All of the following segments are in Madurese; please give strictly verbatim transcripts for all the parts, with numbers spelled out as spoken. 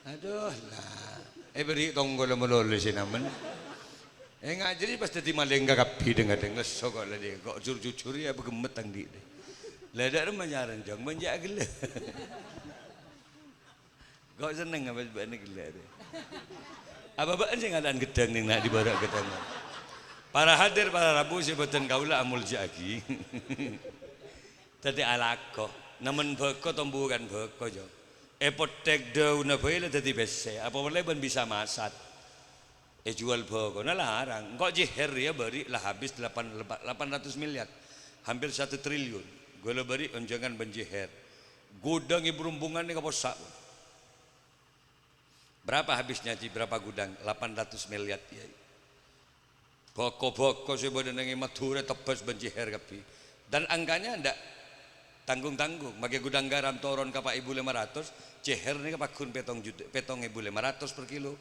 Adhu, la. Èberri' tongghâlla malolo sè namen. Ènga' jârèya pas dhâddhi malèng kakabbhi dhing-kadhing lesso kok la dhi-, kok jur-jujur ya bâghemmet tang dhi'. La dâ' remma nyarèn, Jâng, bân jâ' ghellâ'. Kok senneng apa bâ'na ghellâ' rè? Apa bâ'na sè ngala'an ghâddhâng nèng na' dhi' bârâ' ghâddhâng? Para hadir, para rabu sè bhâdhân kaulâ amolja'aghi. Dhâddhi alako, namen bhâko tombu kan bhâko, Jo. Èpotthèk dâunna bhâi la dhâddhi pèssè, apa polè bân bisa masat. Èjhuwâl bhâkona larang. Engko' jeher rèya bâri' la habis delapan, lapan ratus miliar. Hampir satu triliun. Ghulâ bâri' onjhângan bân jeher. Gudhâng è Brumbungan nèka possa', pon. Berapa habisnya, Ji? Berapa gudang? Lapan ratus miliar, ya. Bhâko-bhâko sè bâdâ neng è Madhurâ tebbhâs bân jeher kabbhi. Dan angkanya ndak tanggung-tanggung. Makè gudang garam toron ka pa' èbu lèma ratos, jeher nèka pagghun pètong juta, pètong èbu lèma ratos per kilo.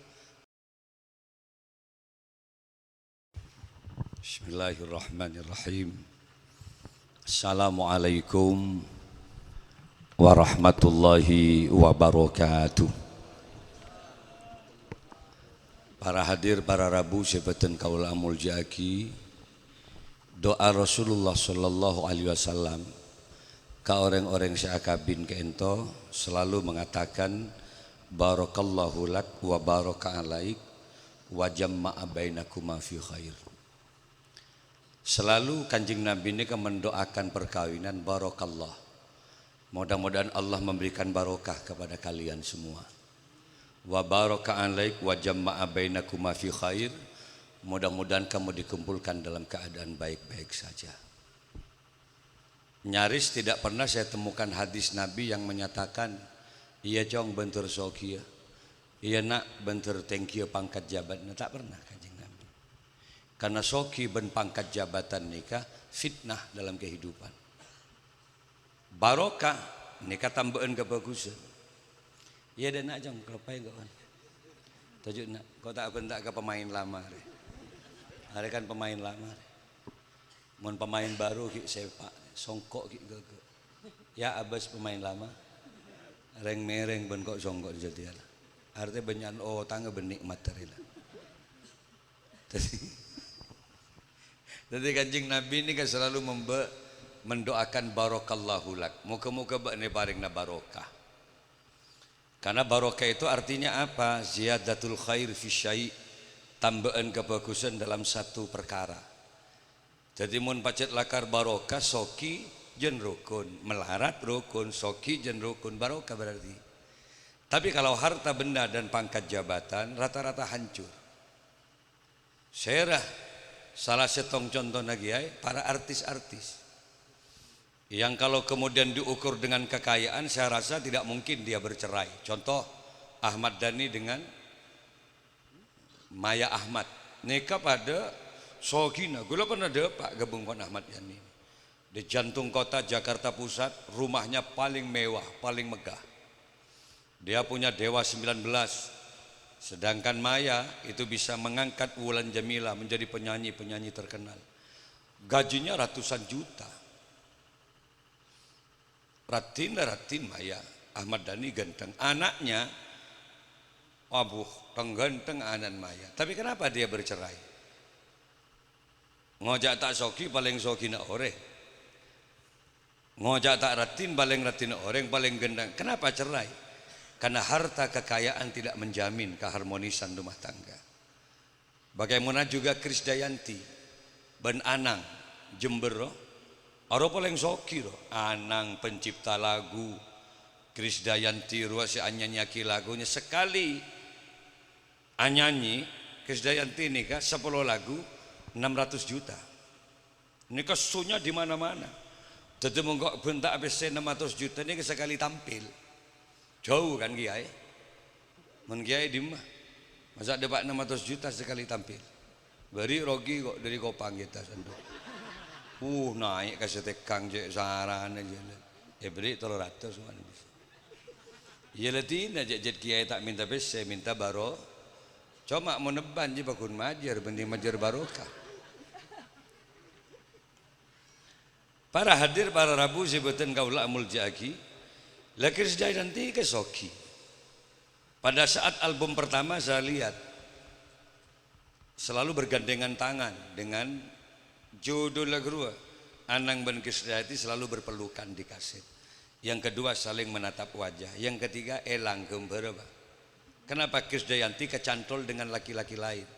Bismillahirrahmanirrahim. Assalamualaikum warahmatullahi wabarakatuh. Para hadir, para rabu sè bhâdhân kaulâ amolja'aghi, doa Rasulullah sallallahu alaihi wasallam ka orèng-orèng sè akabin ka'ènto selalu mengatakan, "Barakallahu lak wa baraka alaik wa jamma'a bainakuma fi khair." Selalu Kanjeng Nabi nèka mendoakan perkawinan, "Barakallah." Mudah-mudahan Allah memberikan barokah kepada kalian semua. "Wa baraka alaik wa jamma'a bainakuma fi khair." Mudah-mudahan kamu dikumpulkan dalam keadaan baik-baik saja. Nyaris tidak pernah saya temukan hadis Nabi yang menyatakan, "Iyâ, Cong, bhender sogiyâ. Iyâ, Na', bhender tèngghiyâ pangkat jabat." Nah, ta' pernah Kanjeng Nabi. Karena sogi bân pangkat jabatan nèka fitnah dalam kehidupan. Barokah nèka tamba'an kabhâghusân. Iyâ, dâ' Na', Cong, kaloppaè engko', kan. Toju', Na', ko' ta' abhânta ka pemain lama, rè. Arè kan pemain lama, rè. Mon pemain baru ghi' sepak, songko' ghi' ghâghâ. Ya, abâs pemain lama. Rèng-mèrèng bân ko' songko' jâdiyâ la. Artè bânnya'an otangnga bân nikmat arè la. Dhâddhi, dhâddhi Kanjeng Nabi nèka selalu membe-, mendoakan barakallahu lak. Moga-moga bâ'na èparèngana barokah. Karena barokah itu artinya apa? Ziyadatul khair fi syai', tamba'an kabhâghusân dalam satu perkara. Dhâddhi, mon pajhât lakar barokah, sogi jân rokon, malarat rokon, sogi jân rokon, barokah berarti. Tapi kalau harta benda dan pangkat jabatan, rata-rata hancur. Sèra salah sèttong contona kèyaè, para artis-artis. Yang kalau kemudian diukur dengan kekayaan, saya rasa tidak mungkin dia bercerai. Contoh, Ahmad Dhani dengan Maya Ahmad. Nèka padâ sogina. Ghulâ pernah dâpa' ghâbung bân Ahmad Dhani. Di jantung kota Jakarta Pusat, rumahnya paling mewah, paling megah. Dia punya Dewa sembilan belas. Sedangkan Maya itu bisa mengangkat Wulan Jamila menjadi penyanyi-penyanyi terkenal. Gajinya ratusan juta. Raddhin la raddhin Maya, Ahmad Dhani ganteng. Anaknya, abuh, tang ganteng ana'na Maya. Tapi kenapa dia bercerai? Ngoca' ta' sogi, palèng sogina orèng. Ngoca' ta' raddhin, palèng raddhinna orèng, palèng ganteng. Kenapa cerai? Karena harta kekayaan tidak menjamin keharmonisan rumah tangga. Bagaimana juga Krisdayanti bân Anang Jember, ro? Aro palèng sogi, ro. Anang pencipta lagu, Krisdayanti rowa sè anyanyiyaghi lagunya. Sekali anyanyi, Krisdayanti nèka sapolo lagu, enam ratus juta. Nèka sonya di mana-mana. Dhâddhi, mon ko' bhânta' pèssè enam ratus juta nèka sekali tampil. Jhâu, kan, Kèyaè? Mon Kèyaè dimma? Masa' dâpa' enam ratus juta sekali tampil? Bâri' rogi ko' dâri Kopang kita, sandhu. Uh, naè' ka Sètèkang cè' sarana jhâlân. Èbâri' tello ratos, man, bisa. Iyâ, la dinah jhâ'-jhât Kèyaè ta' mènta pèssè, mènta baro-, coma mon ebban jiyâ paggun majâr, bhânding majâr barokah. Para hadir, para rabu sè bhâdhân kaulâ amoljâ'aghi, la Krisdayanti kè sogi. Pada saat album pertama saya lihat, selalu bergandengan tangan dengan judul lagu rowa, Anang bân Krisdayanti selalu berpelukan di kaset. Yang kedua, saling menatap wajah. Yang ketiga, èlang ghâmbhârrâ, Pak. Kenapa Krisdayanti kecantol dengan laki-laki lain?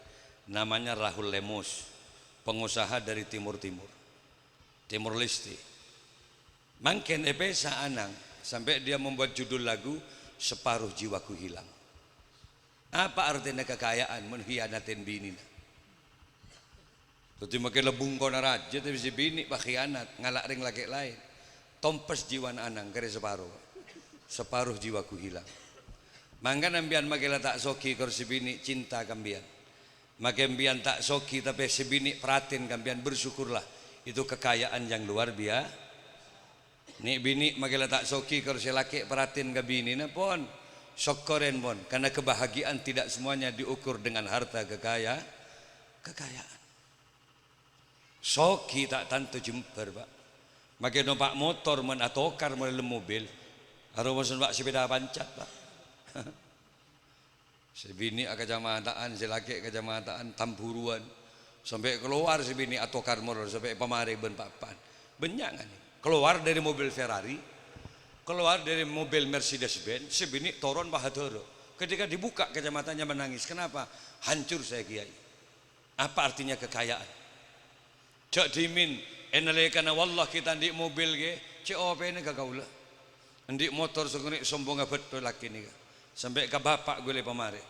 Namanya Rahul Lemus, pengusaha dari Timur Timur, Timor Leste. Mangkèn èpèsa Anang, sampai dia membuat judul lagu Separuh Jiwaku Hilang. Apa artèna kakaja'an mon khianatèn binèna? Dhâddhi makè la bungkona rajâ, tapè sè binè' pèkhianat, ngala' rèng lakè' laèn. Tompes jiwana Anang karè saparo. Separuh jiwaku hilang. Mangkana empèyan makè la ta' soghi, kor sè binè' cinta ka empèyan. Makè empèyan ta' soghi, tapè sè binè' perhatian ka empèyan, bersyukurlah. Itu kekayaan yang luar bia-, Nè'-binè' makè la ta' soghi, kor sè lakè' perhatian ka binèna, pon. Sokkorèn, pon. Karena kebahagiaan tidak semuanya diukur dengan harta kekaya-, kekayaan. Soghi ta' tanto jembhâr, Pak. Makè nompa' motor mon atokar model mobil. Arowa mon, Pak, sepeda pancat, Pak. Sè binè' akacamataan, sè lakè' akacamataan, tamburuwân. Sampè' kalowar sè binè' atokar molor, sampè' pamarè bân pa'-eppa'an. Bânnya' nganè. Kalowar dâri mobil Ferrari, kalowar dâri mobil Mercedes Benz, sè binè' toron pahadârâ. Ketika dibuka kacamatanya menangis. Kenapa? Hancur saya, Kiai. Apa artinya kekayaan? Jhâ' dhimèn, è nalèkana, wallah, kita andi' mobil, ghi, cè' opèna ka kaulâ. Andi' motor sakonè' sombongnga bhâdhân lakè nèka. Sampè' ka bapa' ghulâ pamarè.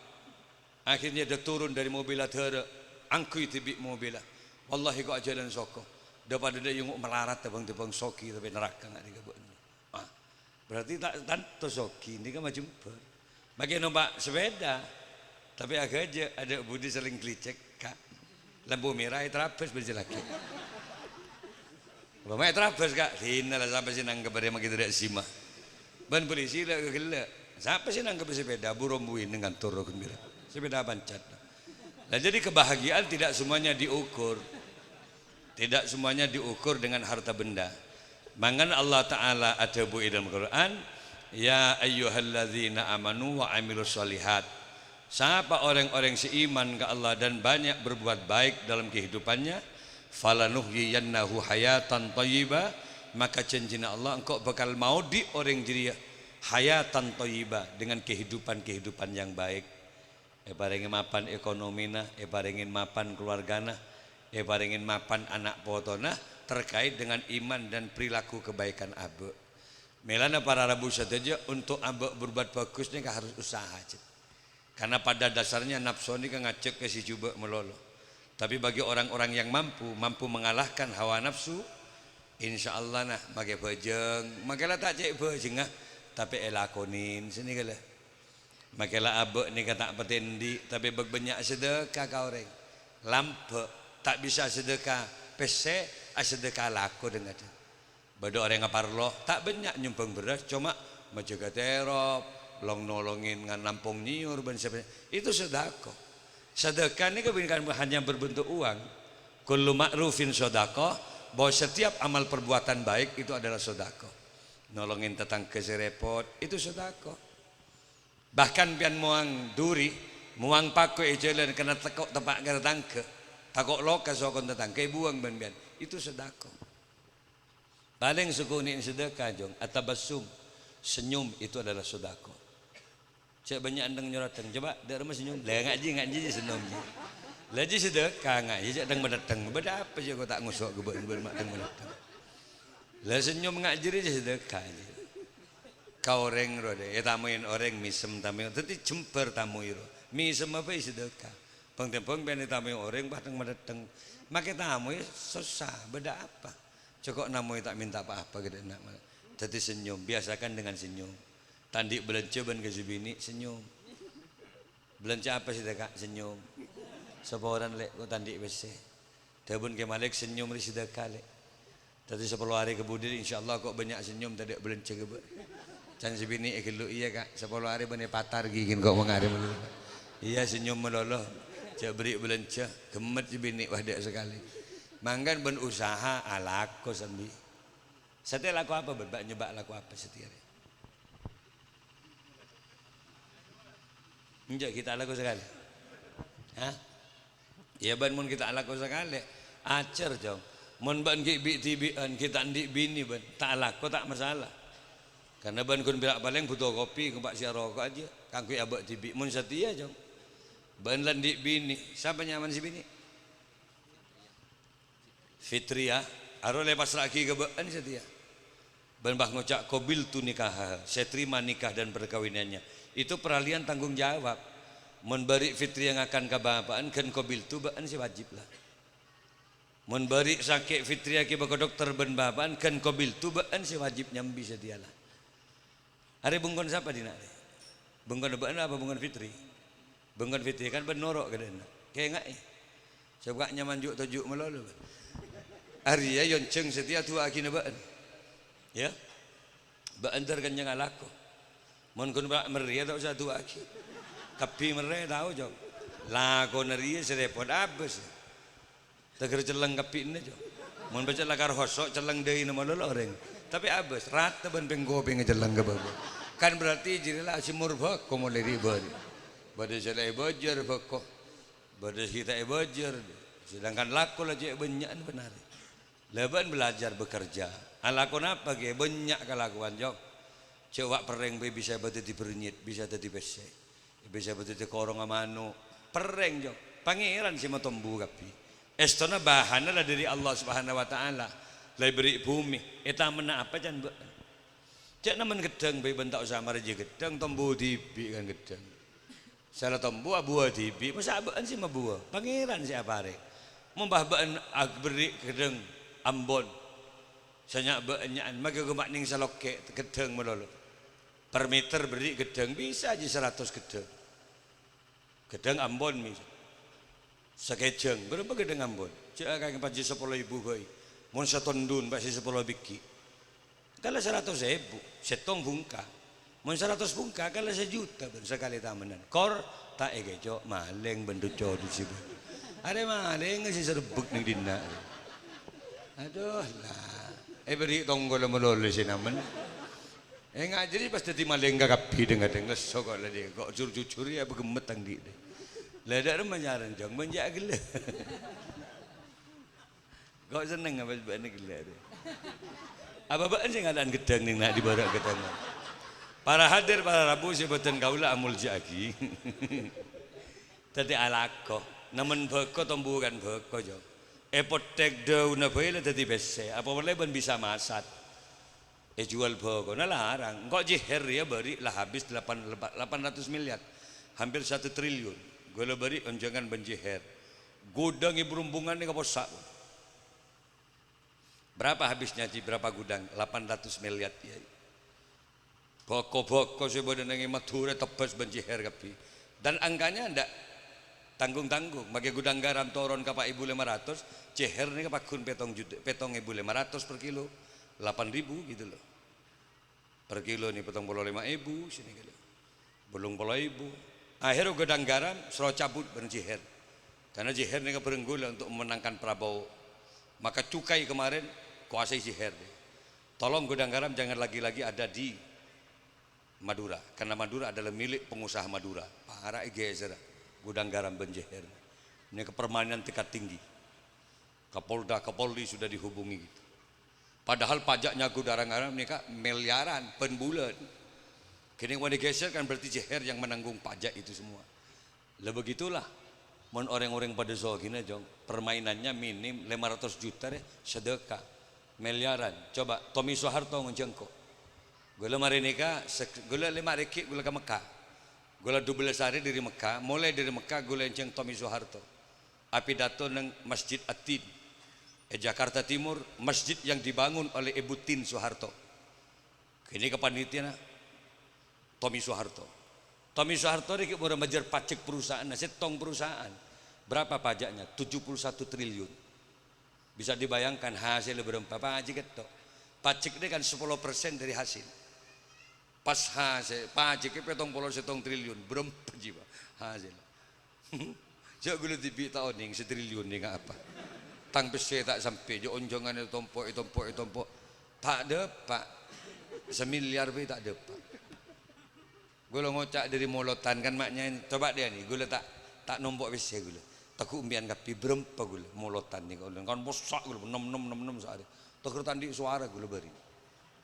Akhirnya dia turun dari mobil adhârâ, angghuy dhibi' mobilla. Wallahi, ko' ajhâlân soko. Dâ' padâ dâ' yungo' malarat, bâng-tèbâng soghi, tapè naraka ngarè ka bâ'na. Ah, berarti ta' tanto soghi, nèka majembhâr. Makè nompa' sepeda, tapè aghâjâ, adâ' budi saling glicek, Ka'. Lampu mèra èterabâs bân sè lakè. Bâ' ma' èterabâs, Ka'. Dinah la, sapa sè nangkep arè makè tadâ' sima. Bân polisi la ghellâ'. Sapa sè nangkep sepeda, bu-rombuwi neng kantor ghembira. Sepeda pancat. Lah, jadi kebahagiaan tidak semuanya diukur. Tidak semuanya diukur dengan harta benda. Mangkana Allah Ta'ala adhâbu è dâlem Quran, "Ya ayyuhalladzina amanu wa amilus shalihat." Sapa orèng-orèng sè iman ka Allah dan banyak berbuat baik dalam kehidupannya, "falanuhyiyannahu hayatan thayyibah," maka janjina Allah, "Engko' bhâkal maodi' orèng jârèya hayatan thayyibah, dengan kehidupan-kehidupan yang baik." Èparèngè mapan ekonomina, èparèngè mapan keluargana, èparèngè mapan ana' potona terkait dengan iman dan perilaku kebaikan abâ'. Mèlana para rabu sadhâjâ, untuk abâ' berbuat bagus nèka harus usaha, jhât. Karena pada dasarnya nafsu nèka ngajhâk ka sè jhubâ' malolo. Tapi bagi orang-orang yang mampu, mampu mengalahkan hawa nafsu, insyaallah, nah, makè bhâjâng, makè la ta' cè' bhâjângnga, tapè èlakonè, sè nèka la. Makè la abâ' nèka ta' patè andi', tapè bâk bânnya' asadhâka ka orèng. Lambâ' ta' bisa asadhâka pèssè, asadhâka lako dhâng-kadhâng. Bâdâ orèng aparlo, ta' bânnya' nyombhâng bherrâs, coma majâgâ terop, long-nolongè nga-, nampong nyiur, bân sebagainya. Itu sedekah. Sedekah nèka bukan hanya berbentuk uang. Kullu ma'rufin sedekah, bahwa setiap amal perbuatan baik itu adalah sedekah. Nolongè tatangghâ sè rèpot, itu sedekah. Bahkan empèyan mowang duri, mowang pako è jhâlân, karena tako' teppa' ka tatangghâ, tako' loka sokona tatangghâ, èbuwâng bân empèyan. Itu sedekah. Palèng sakonè' sedekah, Jong, atabassum. Senyum itu adalah sedekah. Jhâ' bânnya' endheng nyoradhâng. Coba, dâ' remma senyum. Lah, nga' jiyâ, nga' jiyâ senyum, jiyâ. Lah, jiyâ sedekah, nga' jiyâ, jhâ' endheng madhâddhâng. Bâdâ apa, jiyâ, ko' ta' ngosok ghâbây, bâdâ ma' endheng madhâddhâng. Lah, senyum nga' jiyâ, jiyâ sedekah, jiyâ. Ka orèng rowa, dâ', ètamoy orèng, mèsem tamoy, dhâddhi jembhâr tamoy rowa. Mèsem apa, ya, sedekah. Bâng-tèbâng empèyan ètamoy orèng, pas endheng madhâddhâng. Makè tamoy sossa, bâdâ apa? Jhâ' ko' namoy ta' mènta pa-apa ka dâ' enna'. Dhâddhi senyum, biasakan dengan senyum. Ta' andi' bâlânjhâ bân ka sè binè', senyum. Bâlânjhâ apa sè dâ', Ka'? Senyum. Saporana, Lè', ko' ta' andi' pèssè. Dhâbuna Kè Malik, senyum rèya sedekah, Lè'. Dhâddhi sapolo arè ka budi, insyaallah ko' bânnya' senyum, tadâ' bâlânjhâ ghâbây. Can sè binè' èghâllu, "Iyâ, Ka', sapolo arè bânnè patar ghi' ko' mangkadâ malolo." Iyâ, senyum malolo. Jhâ' bâri' bâlânjhâ. Ghemmet sè binè', wah, dâ' sakalè. Mangkana bân usaha alako sambi. Satèya lako apa, bân? Bâ' nyoba lako apa satèya rè? Enjâ', ghi' ta' alako sakalè. Hah? Iyâ, bân mon ghi' ta' alako sakalè, ajhâr, Cong. Mon bâ'ân ghi' bi'-dhibi'ân, ghi' ta' andi' binè bân, ta' alako ta' masalah. Karna bân ghun pèra' palèng bhuto kopi, kompak sè aroko' ajâ, kaangghuy abâ' dhibi'. Mon satèya, Cong. Bân la andi' binè, sapa nyamana sè binè? Fitriyah, aro lè pasra'aghi ka bâ'ân satèya. Bân pas ngoca', "Qabiltu nikahaha," saya terima nikah dan perkawinannya. Itu peralihan tanggung jawab. Mon bâri' Fitriyah ngakan ka bapa'an, ghân qabiltu bâ'ân sè wajib la. Mon bâri' sakè' Fitriyah ghi' bâko dokter bân bapa'an, ghân qabiltu bâ'ân sè wajib nyambi satèya la. Arè bengkona sapa dinna' arè? Bengkona bâ'ân apa bengkona Fitri? Bengkona Fitri kan bâ'ân noro' ka dinna'. Kaènga'è. Sapa nyamana ju'-toju' malolo, bâ'ân. Arèya èyonjhâng satèya adu'aaghi na bâ'ân. Yâ. Bâ'ân dâr kennyang alako. Mon ghun pa' merrèya ta' osa adu'aaghi. Kabbhi merrè tao, Cong. Lakona rèya sè rèpot abâs. Teger celleng kabbhina, Jo. Mon pecella karo hoso', celleng dâina malolo orèng. Tapè abâs, rata bân pèng-kopèngnga celleng ka bâbâ. Kan berarti jârèya la sè mor bhâko molaè ri'-bâri'. Bâdâ sè la èbâjâr bhâko. Bâdâ sè ta' èbâjâr. Sedangkan lako la cè' bânnya'an bân arè. La bâ'ân belajar bekerja. Alako napa, Kè? Bânnya' kalakowan, Jo. Jhâ' wa' perrèng bhâi bisa èbâdâddhi bârnyèt, bisa dâddhi pèssè. Bisa bâdâddhi korongnga mano'. Perrèng, Jo. Pangèran sè matombu kabbhi. Èstona bahanna la dâri Allah Subhanahu wa Ta'ala. La èberri' bhumè. Ètamenna apa can bâ'ân? Jhâ' namen ghedhâng bhâi bâ'ân ta' osa marèya ghedhâng, tombu dhibi' kan ghedhâng. Sè la tombu abuwâ dhibi', masa' bâ'ân sè mabuwâ? Pangèran sè aparèng. Mon bâ bâ'ân aberri' ghedhâng Ambon. Sè nya'-bânnya'an, maghi ghumpa' nèng salokkè' ghedhâng malolo. Per meter berri' ghedhâng, bisa jiyâ saratos ghedhâng. Ghedhâng Ambon, mi-, sakejjhâng, bârâmpa ghedhâng Ambon? Jhâ' akangèng pajhi sapolo èbu bhâi. Mon satondhun, pajhi sapolo bighi'. Kala saratos èbu, sèttong bungka. Mon saratos bungka, kala sajuta bân sakalè tamennan. Kor, ta' èkèco' malèng bân co-dusi bân. Arè malèngnga sè serebbek nèng dinna'. Aduh, la. Èberri' tonggolla malolo sè namen. Enga' jârèya pas dâddhi malèng kakabbhi dhing-kadhing lesso kok la dhi-, kok jur-jujur ya bâghemmet tang dhi'-dhi'. La dâ' remma nyarèn jâng bânnya' ghellâ'. Kok senneng apa bâ'na ghellâ' dhi'. Apa bâ'na sè ngala'an ghedhâng nèng na' dhi' bârâ' ghedhâng. Para hadir, para rabu sè bhâdhân kaulâ amolja'aghi. Dâddhi alako, namen bhâko tombu kan bhâko, Jo. Èpotthèk dâunna bhâi la dâddhi pèssè, apa polè bân bisa masat. Èjhuwâl bhâkona larang. Engko' jeher rèya bâri' la habis delapan, lapan ratus miliar. Hampir satu triliun. Ghulâ bâri' onjhângan bân jeher. Gudhâng Ibu Rombongan nèka possa'. Berapa habisnya, Ji? Berapa gudang? Lapan ratus miliar, Kiai. Bhâko-bhâko sè bâdâ nèng è Madhurâ tebbhâs bân jeher kabbhi. Dan angkanya ndak tanggung-tanggung. Maghi gudang garam toron ka pa' èbu lèma ratos, jeher nèka pagghun pètong juta, pètong èbu lèma ratos per kilo. Lapan ribu gitu loh. Per kilo nè pètong polo lèma èbu, sè nèka lho. Bâllung polo èbu. Akhèr gudang garam soro cabut bân jeher. Karena jeher nèka bârâng ghulâ untuk memenangkan Prabowo. Maka cukai kemarin kuasai jeher. Tolong gudang garam jangan lagi-lagi ada di Madura. Karena Madura adalah milik pengusaha Madura. Para' èghèsèr gudang garam bân jeher. Nèka permainan tingkat tinggi. Kapolda, Kapolri sudah dihubungi gitu. Padahal pajaknya gudang garam nèka miliaran per bulan. Kènè' mon èghèsèr kan berarti jeher yang menanggung pajak itu semua. Lah begitulah. Mon orèng-orèng padâ soghina, Jong, permainannya minim lèma ratos juta deh, sedekah. Miliaran. Coba Tommy Soeharto ngonjhâng ko'. Ghulâ marè nèka, se-, ghulâ lèma' règhi' ghulâ ka Mekah. Ghulâ dua belas hari dari Mekah, mulai dari Mekah ghulâ ènjhâng Tommy Soeharto. Apidato neng Masjid At-Tin. È Jakarta Timur, masjid yang dibangun oleh Ibu Tin Soeharto. Kènè' kapanitiana Tommy Soeharto. Tommy Soeharto nèka mora majâr pajek perusahaanna, sèttong perusahaan. Berapa pajaknya? Tujuh puluh satu triliun. Bisa dibayangkan hasèlla bârâmpa pajek kèto. Pajek ini kan sepuluh persen dari hasil. Pas hasèl, pajek pètong polo sèttong triliun, bârâmpa jiwa hasèl. Jhâ' ghulâ dhibi' ta' onèng satriliun nèka apa. Tang pèssè ta' sampè', jhâ' onjhângan ètompo', ètompo', ètompo'. Ta' dâpa'. Samiliar bhâi ta' dâpa'. Ghulâ ngoca' dhâri molotan kan, ma' nyè-, coba dhiyâ nè, ghulâ ta', ta' nompo' pèssè ghulâ. Teggu' empèyan kabbhi, bârâmpa ghulâ molotan nèka, kan possa' ghulâ, nem, nem, nem, nem saarè. Teggher ta' andi' sowara ghulâ bâri'.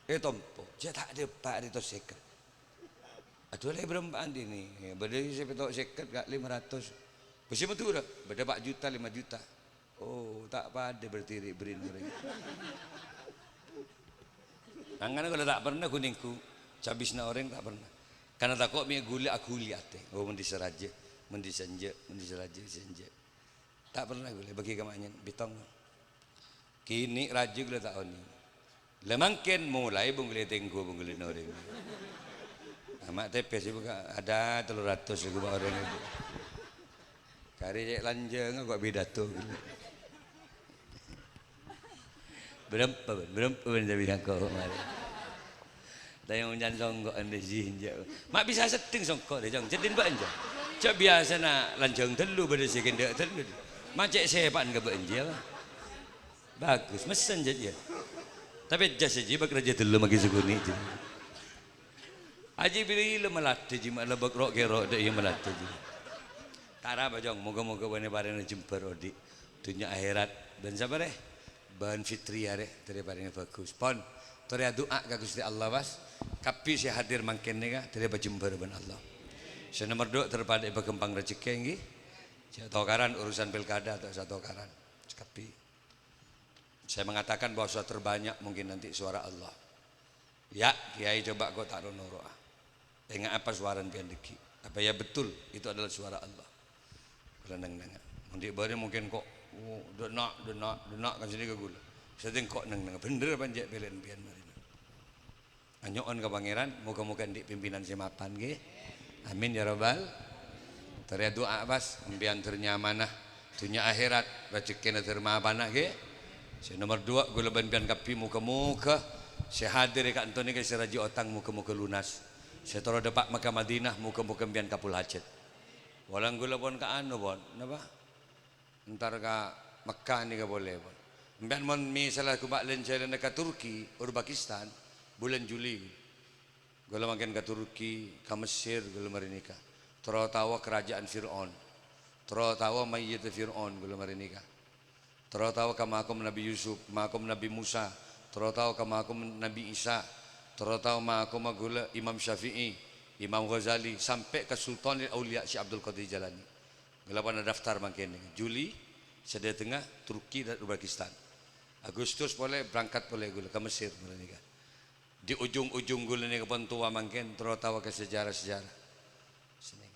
Ètompo', jhâ' ta' dâpa' rèya sèket. Adhu, la bârâmpa'an dinna', bâdâ sè pètto' sèket ka' lèma ratos. Bâsè Madhurâ, bâdâ pa' juta, lèma juta. Oh, ta' padâ berarti rè'-, bârri'na orèng. Mangkana kaulâ ta' pernah ghu-nèngghu cabisna orèng, ta' pernah. Karna tako' mè' ghuli aghuli atè. Oh, mon dissa rajâ, mon dissa enjâ', mon dissa rajâ, dissa enjâ'. Ta' pernah ghuli, bâgi ka ma'nyèn, bitong. Kènè' rajâ ghuli ta' onèng. La mangkèn molaè bân ghuli tèngghu bân ghulina orèng. Ama' tèpès ibu ka-, ada tello ratos ibu orèng ibu. Karè cè' lanjhângnga kok pidato. Bârâmpa bân, bârâmpa bân, tapi sangko' marè. Tayong can songko' andi' sih, jâ'. Ma' bisa seddheng songko' rè, Cong. Seddheng bâ'en, Cong. Jâ' biyasana lanjhâng tello, bâdâ sè kèndhâ tello. Ma' cè' sèpa'an ka bâ'en, jâ', apa? Bagus, messen, jâ', yâ. Tapè jas, jâ', bâk rajâ tello maghi sakonè', jâ'. Aji bilâ malatè, jâ', ma' lebâk ro'-kèro', dâ' iyâ malatè, jâ'. Tara, Bâjong, moghâ-moghâ bâ'na parèngana jembhâr odi'. Dhunnya akhèrat. Bân sapa, rè? Bân Fitria, rè. Dhâri parèngana bagus. Pon, torè adu'a ka Ghustè Allah, pas. Kabbhi sè hadir mangkèn nèka, dhâri pajembhâr bân Allah. Sè nomer du, terpadâ èpaghâmpang rajhekkè, ènggi. Jâ' tokaran urusan pilkada, ta' osa tokaran. Kabbhi. Saya mengatakan bahwa sudah terbanyak mungkin nanti suara Allah. Ya, Kiai, coba kok ta' ro-noro'a. Enga' apa suarana pèyan dâggi'. Apa ya betul itu adalah suara Allah? Kaulâ neng-nengnga. Mon dhi' bâri' mungkin kok, oh, dâna', dâna', dâna' kan sènè ka kaulâ. Sè tèng kok neng-nengnga. Bhender apa enjâ' pèlèyan pèyan marèna. Anyo'on ka Pangèran, moghâ-moghâ andi' pimpinan sè mapan, ghi. Amin, ya Rabbal. Torè adu'a, pas, empèyan dhâr nyamana, dhunnya akhèrat, rajhekkèna dhâr mapana, ghi. Sè nomer du, kaulâ bân pèyan kabbhi, moghâ-moghâ sè hadir è ka'dinto nèka sè rajhi otang, moghâ-moghâ lunas. Sè terro dâpa' ka Madinah, moghâ-moghâ empèyan kabul hajat. Polana kaulâ pon ka anu, pon, napa? Entar ka Mekkah nèka polè, pon. Empèyan mon misalla ghâpa' lèn-jhâlânna ka Turki, Uzbekistan, bulân Juli. Kaulâ mangkèn ka Turki, ka Mesir, kaulâ marè nèka. Terro tao kerajaan Fir'aun. Terro tao mayyidda Fir'aun, kaulâ marè nèka. Terro tao ka makom Nabi Yusuf, makom Nabi Musa. Terro tao ka makom Nabi Isa. Terro tao makomma kaulâ Imam Syafi'i, Imam Ghazali, sampè' ka Sultanil Auliya Syekh Abdul Qadir Jailani. Kaulâ pon adaftar mangkèn, Juli sè dâtengnga Turki dan Uzbekistan. Agustus polè berangkat polè kaulâ ka Mesir, marè nèka. Di ujung-ujung kaulâ nèka pon towa mangkèn, terro tao ka sejarah-sejarah. Sènèng.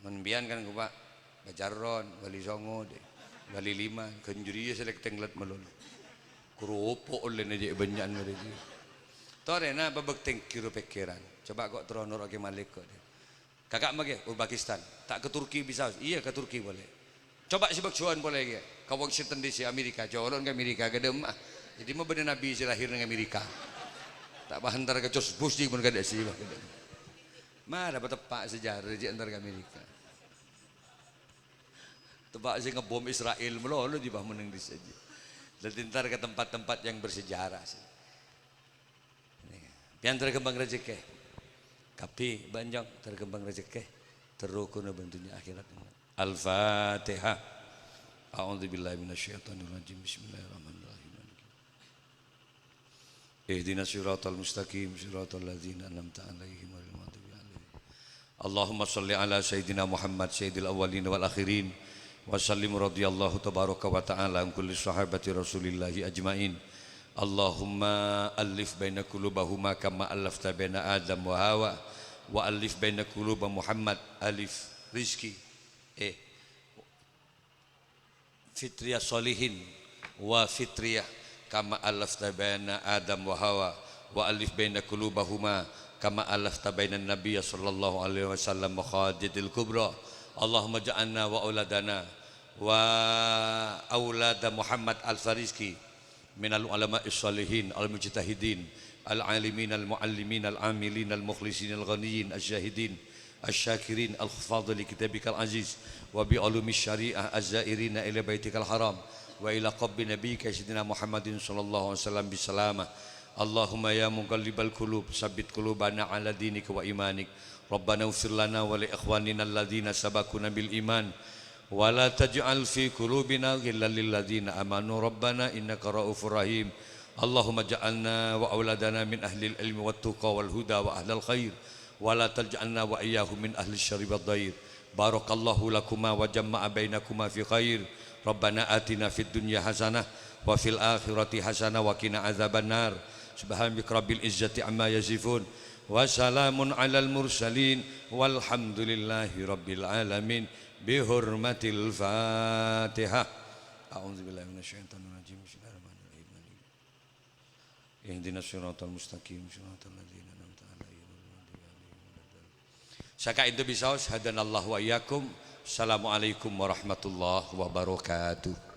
Mon empèyan kan ghâpa' Bacarron, Wali Songo, dhi. Wali Lima, ghân jârèya sè lèk tènglet malolo. Koropo' ollèna jâ' bânnya'an marè jâ. Torè, na, bâbâk tèngghi ro pèkkèran. Coba kok terro noro'a Kè Malik kok, dhi. Kaka' maghi, oh, Pakistan. Ta' ka Turki bisa? Iyâ, ka Turki polè. Coba sè bâk jhuwân polè, kèya. Ka Washington D C, Amerika. Jhâ' olo' ka Amerika, ghâdhâmma. Dhâddhi, ma' bâdâ nabi sè lahir neng Amerika. Ta' pas entar ka Cosbus, jhi, mon kadâ' sè bâk ghâdhâmma. Mara pateppa' sejarah, jhi, entar ka Amerika. Teppa' sè ngebom Israel, malolo, jhi, pas mon neng dissa', jhi. Dhâddhi, entar ka tempat-tempat yang bersejarah, sih. Pèyan terro ghâmpang rajhekkè. Kabbhi bân Cong terro ghâmpang rajhekkè. Terro ghuna bân dhunnya akhèrat. Al-Fatihah. A'udzubillahi minasyaitonirrajim. Bismillahirrahmanirrahim. Ihdinas siratal mustaqim, siratal ladzina an'amta 'alaihim, ghairil maghdubi 'alaihim. Allahumma shalli ala Sayyidina Muhammad, Sayyidil Awwalin wal Akhirin, wa sallim radhiyallahu tabaraka wa ta'ala an kulli sahabati Rasulillahi ajma'in. Allahumma allif baina qulubahuma kama allafta baina Adam wa Hawa, wa allif baina quluba Muhammad Alif Rizki, eh, Fitriya Sholihin wa Fitriya kama allafta baina Adam wa Hawa, wa allif baina qulubahuma kama allafta baina Nabiyya sallallahu alaihi wasallam wa Khadijatil Kubra. Allahumma ja'alna wa auladana wa aulada Muhammad Al-Fariski minal ulama'is sholihin, al-mujtahidin, al-alimin, al-muallimin, al-amilin, al-mukhlisin, al-ghaniyin, al-syahidin, asy-syakirin al-huffadh li kitabikal aziz wa bi ulumi syariah az-zairina ila baitikal haram wa ila qabri nabiyyika sayyidina Muhammadin sallallahu alaihi wasallam bisalamah. Allahumma ya muqallibal qulub, sabbit qulubana ala dinika wa imanik. Rabbana ighfir lana wa li ikhwanina alladzina sabaquna bil iman, wa la taj'al fi qulubina ghillan lil ladzina amanu rabbana innaka ra'ufur rahim. Allahumma ja'alna wa auladana min ahlil ilmi wat tuqa wal huda wa ahlal khair, wa la taj'alna wa iyyahum min ahli syarri wad dhair. Barakallahu lakuma wa jama'a bainakuma fi khair. Rabbana atina fid dunya hasanah wa fil akhirati hasanah wa qina adzabannar. Subhana rabbika rabbil izzati amma yasifun. Wa salamun alal mursalin. Walhamdulillahi rabbil alamin. Bi hurmatil Fatihah. A'udzubillahi minasyaitonir rajim. Bismillahirrahmanirrahim. Ihdinas siratal mustaqim, siratal ladzina an'amta 'alaihim, ghairil maghdubi 'alaihim waladdallin. Saka itu bisa, hadanallahu wa iyyakum. Assalamualaikum warahmatullahi wabarakatuh.